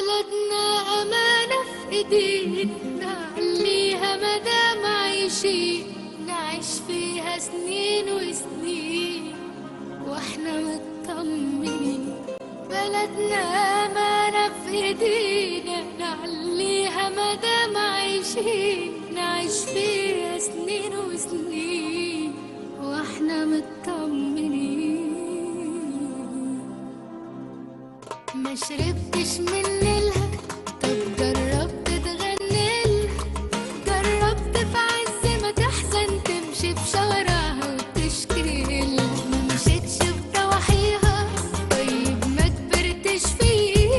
بلدنا أمانة في إيدينا، نعليها مدام عايشين، نعيش فيها سنين وسنين واحنا مطمنين. بلدنا أمانة في إيدينا، نعليها مدام عايشين، نعيش فيها سنين وسنين واحنا مطمنين. ما شربتش من نيلها، طب جربت تغنيلها، جربت في عز ما تحزن تمشي في شوارعها وتشكيلها، ما مشيتش في ضواحيها، طيب ما كبرتش فيه،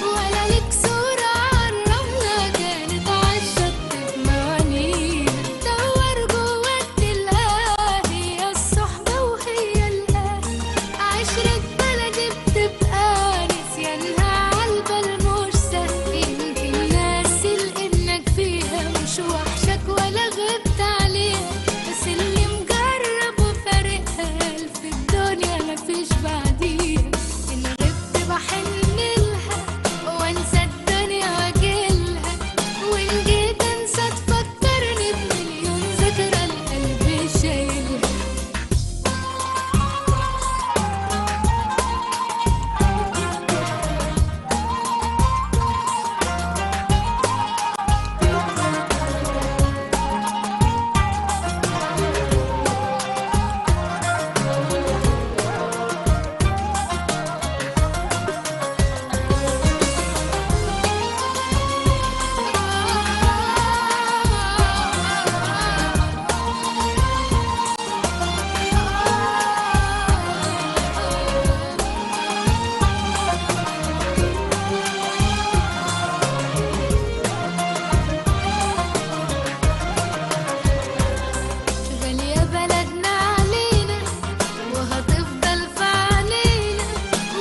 ولا لك صورة عالرملة كانت عالشط في موانيها. دور جواك تلقاها هي الصحبة وهي الأهل، عشرة بلدي بتبقى نسيانها عالبال مش سهل، يمكن ناسي لإنك فيها مش وحشك ولا غبت عليها، بس اللي مجرب وفارقها في الدنيا مفيش بعديها. إن غبت بحن لها وانسى الدنيا واجيلها، وإن جيت انسى تفكرني بمليون ذكرى القلب شايلها. غالية بلدنا علينا وهتفضل في عينينا،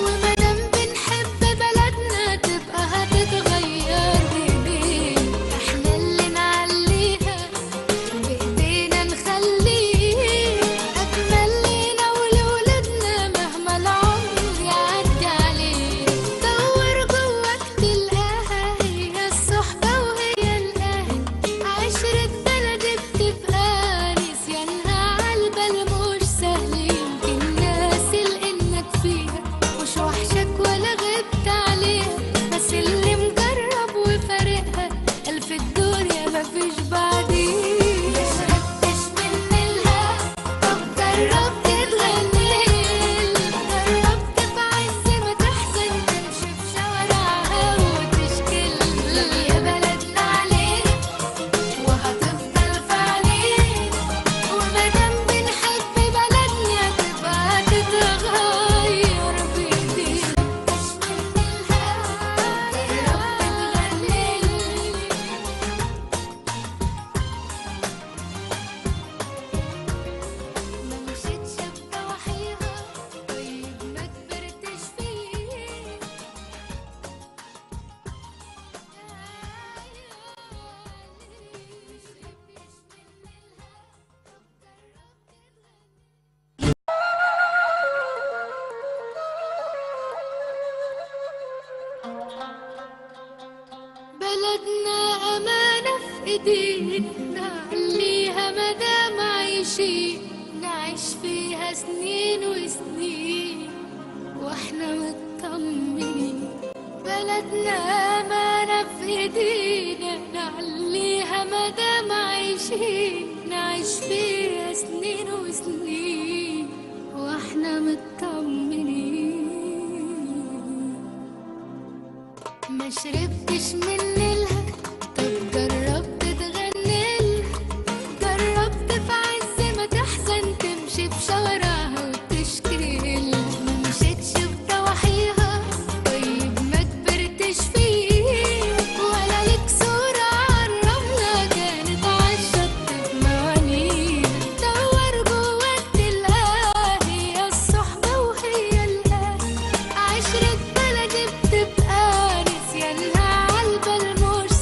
ومادام بنحب بلدنا تبقى هتتغير بإيدينا، احنا اللي نعليها بإيدينا نخليها أجمل لينا ولولادنا مهما العمر يعدي علينا. دور جواك تلقاها هي الصحبة وهي الأهل، عشرة بلدي بتبقى نسيانها عالبال مش سهل، يمكن ناسي لإنك فيها مش وحشك ولا غبت عليها، بس اللي مجرب وفارقها ألف الدنيا مفيش بعديها. ما شربتش من نيلها، طب جربت تغنيلها، جربت في عز ما تحزن تمشي في شوارعها وتشكيلها. يا بلدنا علينا وهتفضل في عينينا، ومادام بنحب بلدنا تبقى تتغير بإيدينا. مش من نيلها، جربت تغنيلها، ما مشيتش في ضواحيها، طيب ما كبرتش فيه. بلدنا أمانة في إيدينا، نعليها مدام عايشين، نعيش فيها سنين وسنين واحنا مطمنين. بلدنا أمانة في إيدينا، نعليها مدام عايشين، نعيش فيها سنين وسنين واحنا مطمنين. ما شربتش من نيلها، طب جربت تغنيلها، جربت في عز ما تحزن تمشي في شوارعها وتشكيلها، ما مشيتش في ضواحيها، طيب ما كبرتش فيه، ولا لك صورة عالرملة كانت عالشط في موانيها. دور جواك تلقاها هي الصحبة وهي الأهل، عشرة بلدي بتبقى نسيانها عالبال مش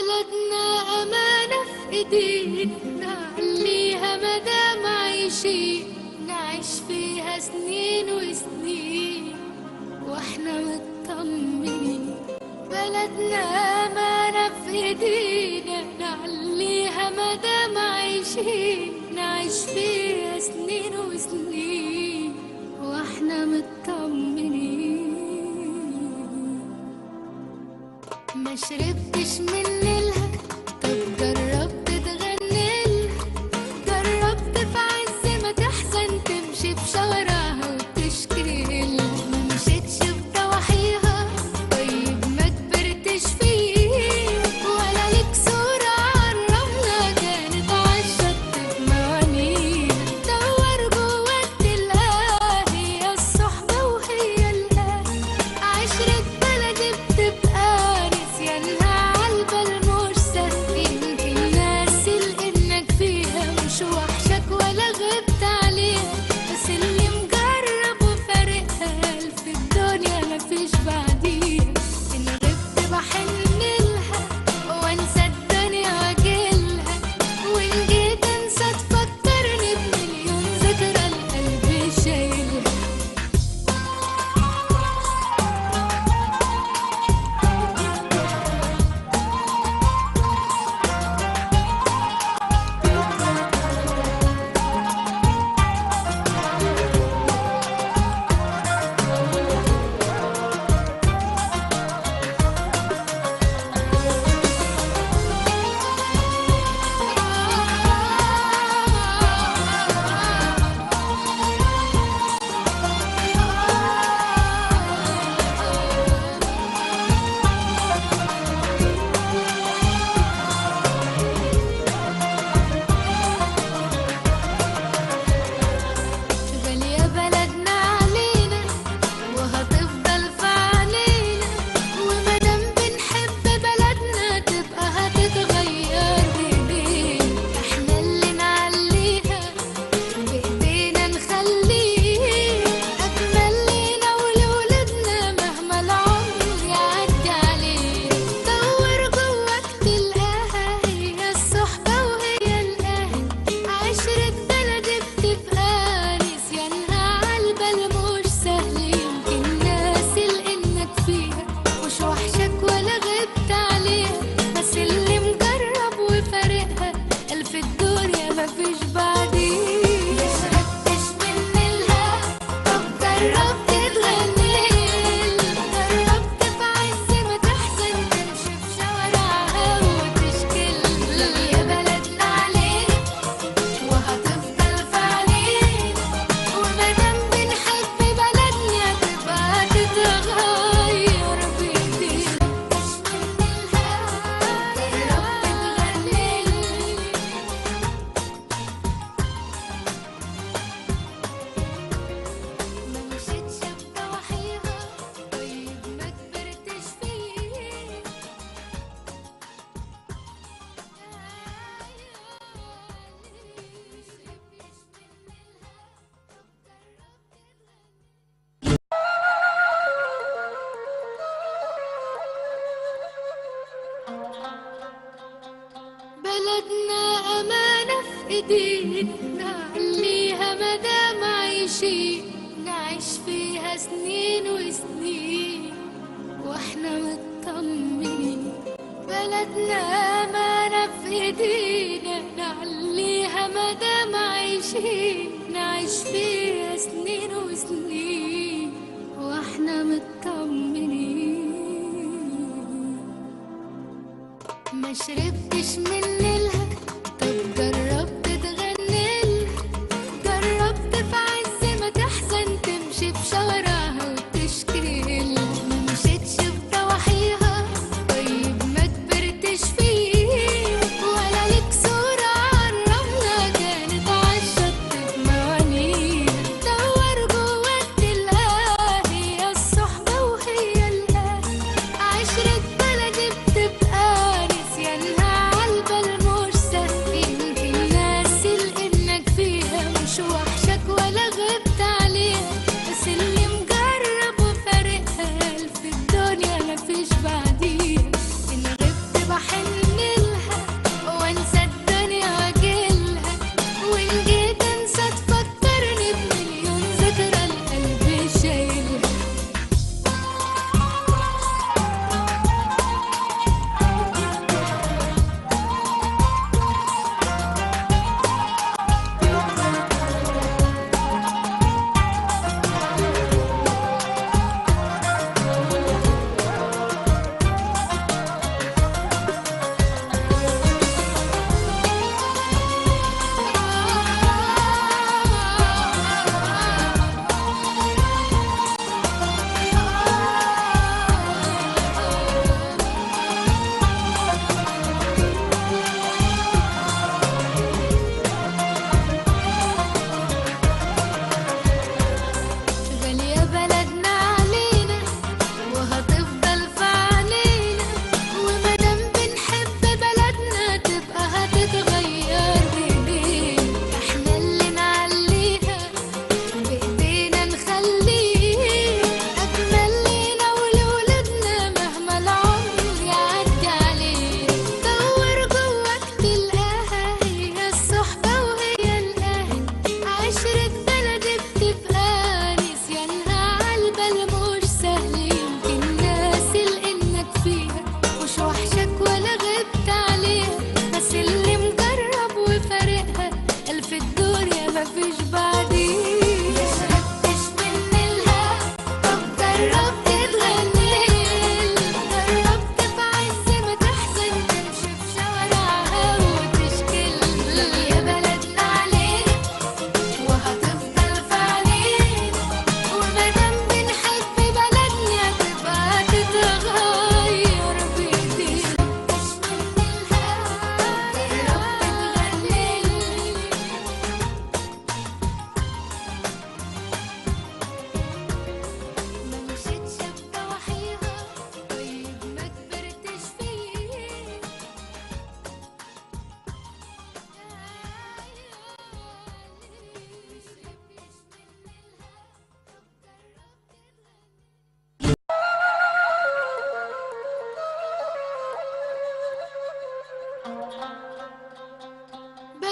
بلدنا أمانة في إيدينا، نعليها مدام عايشين، نعيش فيها سنين وسنين واحنا مطمنين. بلدنا أمانة في إيدينا، نعليها مدام عايشين، نعيش فيها سنين وسنين واحنا مطمنين. ما شربتش من ليلها، طب جربت تغنيلها، جربت في عز ما تحزن تمشي في شوارعها وتشكيلها، ما مشيتش في ضواحيها، طيب ما كبرتش فيه، ولا لك صورة عالرملة كانت عالشط في موانيها. دور جواك تلقاها هي الصحبة وهي الأهل، عشرة بلدي بتبقى نسيانها عالبال مش سهل. يمكن ناسي لإنك فيها مش وحشك ولا غبت عليها، بس اللي مجرب وفارقها في الدنيا مفيش بعديها. إن غبت بحن لها وانسى الدنيا واجيلها، وإن جيت انسى تفكرني بمليون ذكرى القلب شايلها. غالية بلدنا علينا وهتفضل في علينا، ومادام بنحب بلدنا تبقى هتتغير بايدينا. احنا اللي نعليها بايدينا نخليها اجمل لينا ولولادنا مهما العمر يعدي علينا. دور جواك تلقاها هي الصحبة وهي الأهل، عشرة بلدي بتبقى نسيانها عالبال مش سهل. يمكن ناسي لإنك فيها مش وحشك ولا غبت عليها، بس اللي مجرب وفارقها ألف الدنيا مفيش بعديها. ما شربتش من نيلها، طب جربت تغنيلها، جربت في عز ما تحزن تمشي في شوارعها وتشكيلها. يا بلدنا علينا وهتفضل في علينا، ومادام بنحب بلدنا تبقى هتتغير بايدينا. مش من نيلها، جربت تغنيلها، ما مشيتش في ضواحيها، طيب ما كبرتش فيه. بلدنا أمانة في إيدينا، نعليها مدام عايشين، نعيش فيها سنين وسنين واحنا مطمنين. بلدنا أمانة في إيدينا، نعليها مدام عايشين، نعيش فيها سنين وسنين واحنا مطمنين. ما شربتش من ليلها، طب جربت تغنيلها، جربت في عز ما تحزن تمشي في شوارعها وتشكيلها، ما مشيتش في ضواحيها، طيب ما كبرتش فيه، ولا لك صورة عالرملة كانت عالشط في موانيها. دور جواك تلقاها هي الصحبة وهي الأهل، عشرة بلدي بتبقى نسيانها عالبال.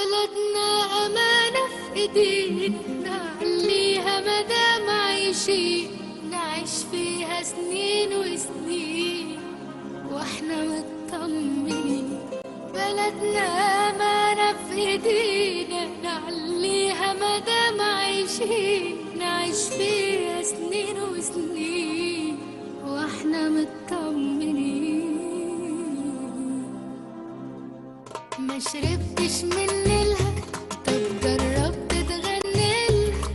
بلدنا أمانة في إيدينا، نعليها مدام عايشين، نعيش فيها سنين وسنين واحنا مطمنين. بلدنا أمانة في إيدينا، نعليها مدام عايشين، نعيش فيها سنين وسنين واحنا مطمنين. ما شربتش من نيلها، طب جربت تغنيلها،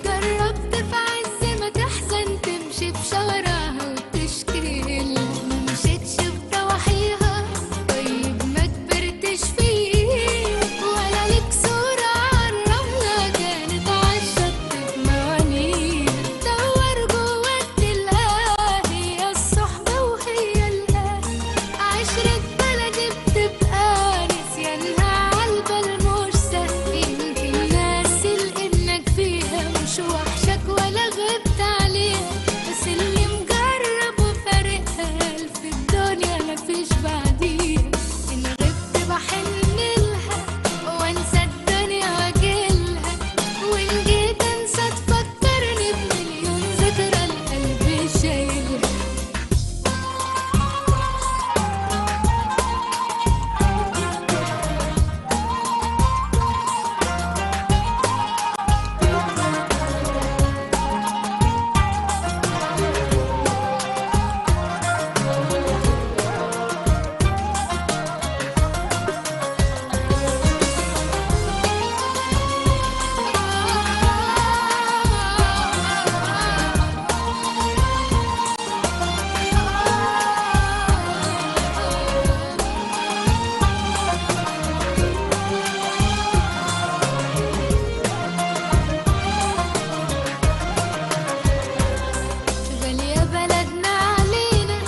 جربت في عز ما تحزن تمشي في شوارعها وتشكيلها، ما مشيتش في ضواحيها، طيب ما كبرتش فيه، ولا لك صورة عالرملة كانت عالشط في موانيها. دور جواك تلقاها هي الصحبة وهي الأهل، عشرة بلدي بتبقى نسيانها عالبال مش سهل. يمكن ناسي لإنك فيها مش وحشك ولا غبت عليها، بس اللي مجرب وفارقها في الدنيا مفيش بعديها. إن غبت بحن لها وانسى الدنيا واجيلها، وإن جيت انسى تفكرني بمليون ذكرى القلب شايلها. غالية بلدنا علينا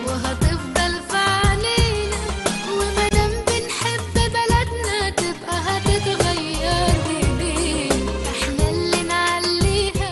وهتفضل في عينينا، ومادام بنحب بلدنا تبقى هتتغير بإيدينا. احنا اللي نعليها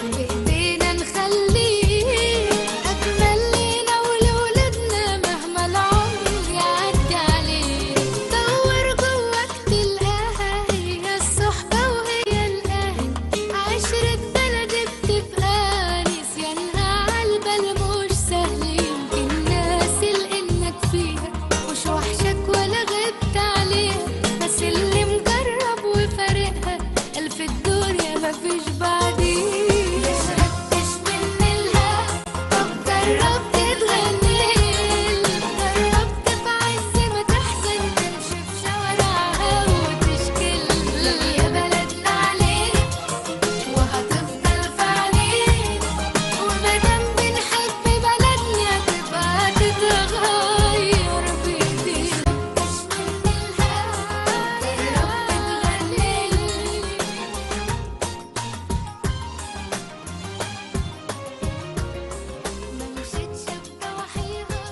بإيدينا نخليها أجمل لينا ولولادنا مهما العمر يعدي علينا. دور جواك تلقاها هي الصحبة وهي الأهل، عشرة بلدي بتبقى نسيانها عالبال مش سهل. يمكن ناسي لإنك فيها مش وحشك ولا غبت عليها، بس اللي مجرب وفارقها ألف الدنيا مفيش بعديها. ما شربتش من نيلها، طب جربت تغنيلها، جربت في عز ما تحزن تمشي في شوارعها وتشكيلها. يا بلدنا علينا وهتفضل في عينينا، ومادام بنحب بلدنا تبقى تتغير بإيدينا. مش من نيلها، جربت تغنيلها، ما مشيتش في ضواحيها،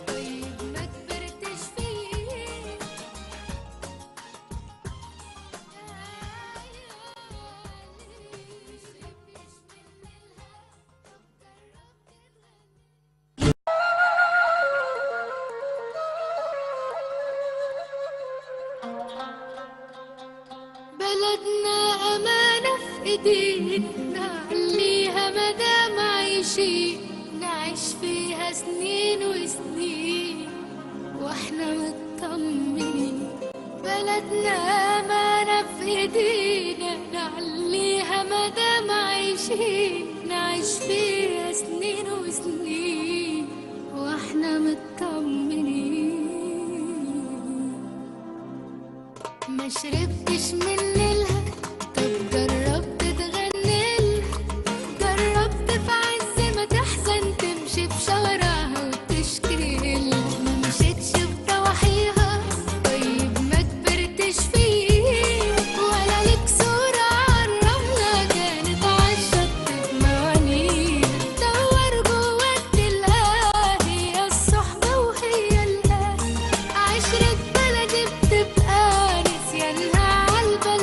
طيب ما كبرتش فيه. بلدنا أمانة في إيدينا، نعليها مدام عايشين، نعيش فيها سنين وسنين واحنا مطمنين. بلدنا أمانة في إيدينا، نعليها مدام عايشين، نعيش فيها سنين وسنين واحنا مطمنين. ما شربتش من نيلها، طب جربت تغنيلها، جربت في عز ما تحزن تمشي في شوارعها وتشكيلها، ما مشيتش في ضواحيها، طيب ما كبرتش فيه، ولا لك صورة عالرملة كانت عالشط في موانيها. دور جواك تلقاها هي الصحبة وهي الأهل، عشرة بلدي بتبقى نسيانها عالبال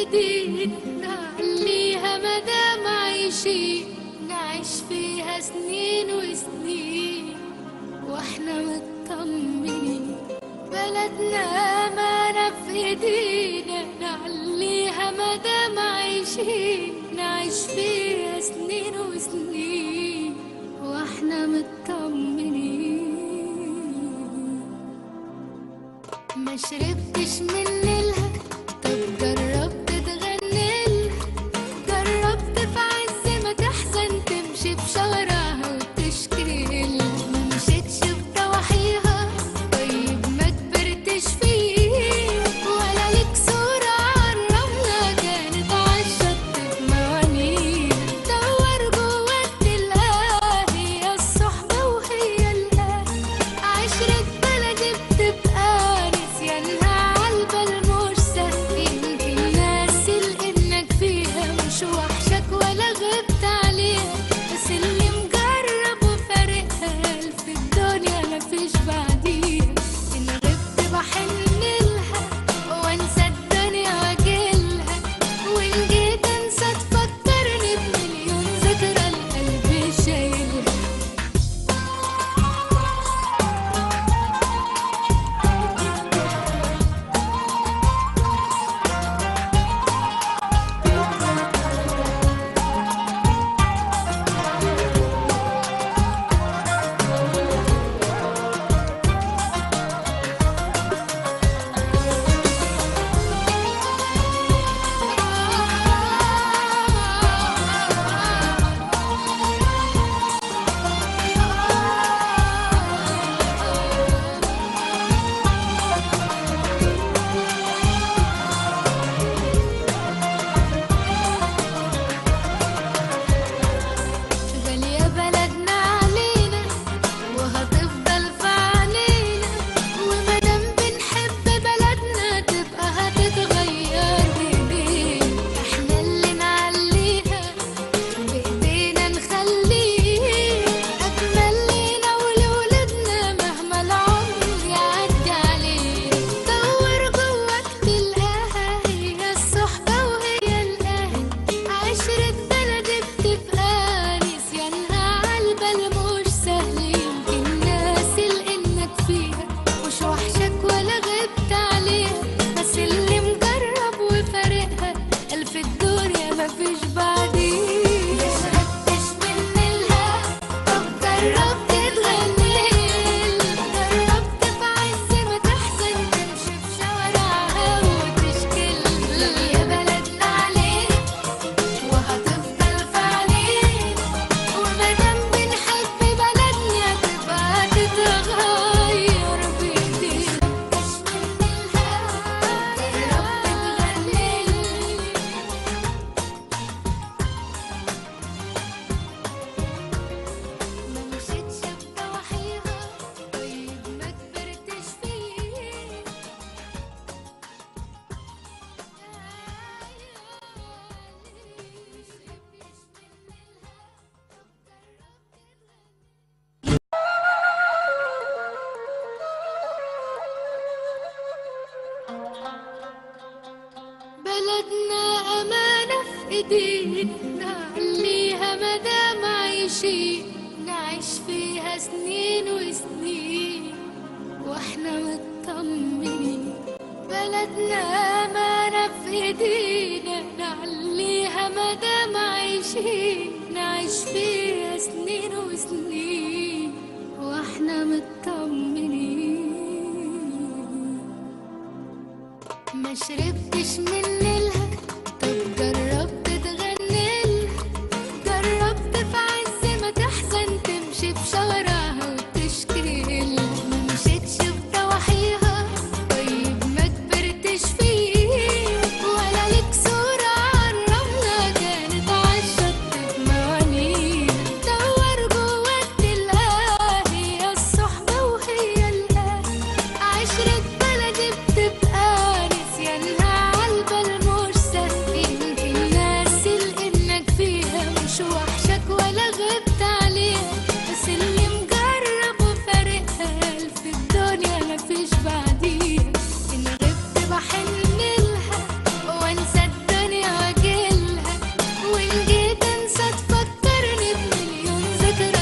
ايدينا، نعليها مدام عايشين، نعيش فيها سنين وسنين واحنا مطمنين. بلدنا أمانة في ايدينا، نعليها مدام عايشين، نعيش فيها سنين وسنين واحنا مطمنين. ما شربتش من ليلها، طب جربت تغنيلها، جربت في عز ما تحزن تمشي في شوارعها وتشكيلها، ما مشيتش في ضواحيها، طيب ما كبرتش فيه، ولا لك صورة عالرملة كانت عالشط في موانيها. دور جواك تلقاها هي الصحبة وهي الأهل، عشرة بلدي بتبقى نسيانها عالبال مش سهل. يمكن ناسي لإنك فيها مش وحشك ولا غبت عليها، بس اللي مجرب وفارقها في الدنيا مفيش بعديها. إن غبت بحن لها وانسى الدنيا واجيلها، وإن جيت انسى تفكرني بمليون ذكرى القلب شايلها. غالية بلدنا علينا وهتفضل في عينينا، ومادام بنحب بلدنا تبقى هتتغير بايدينا. احنا اللي نعليها بايدينا نخليها اجمل لينا ولولادنا مهما العمر يعدي علينا. دور جواك تلقاها هي الصحبة وهي الأهل، عشرة بلدي بتبقى نسيانها عالبال مش سهل. يمكن ناسي لإنك فيها مش وحشك ولا غبت عليها، بس اللي مجرب وفارقها ألف الدنيا مفيش بعديها. ما شربتش من نيلها، طب جربت تغنيلها، جربت في عز ما تحزن تمشي في شوارعها وتشكيلها. يا بلدنا علينا وهتفضل في عينينا، ومادام بنحب بلدنا تبقى تتغير بايدينا. مش من نيلها، جربت تغنيلها، ما مشيتش في ضواحيها، طيب ما كبرتش فيه. بلدنا أمانة في إيدينا، نعليها مدام عايشين، نعيش فيها سنين وسنين واحنا مطمنين. بلدنا أمانة في إيدينا، نعليها مدام عايشين، نعيش فيها سنين وسنين واحنا مطمنين. ما شربتش من ليلها، طب جربت تغنيلها، جربت في عز ما تحزن تمشي في شوارعها وتشكيلها، ما مشيتش في ضواحيها، طيب ما كبرتش فيه، ولا لك صورة عالرملة كانت عالشط في موانيها. دور جواك تلقاها هي الصحبة وهي الأهل، عشرة بلدي بتبقى نسيانها عالبال ذكر.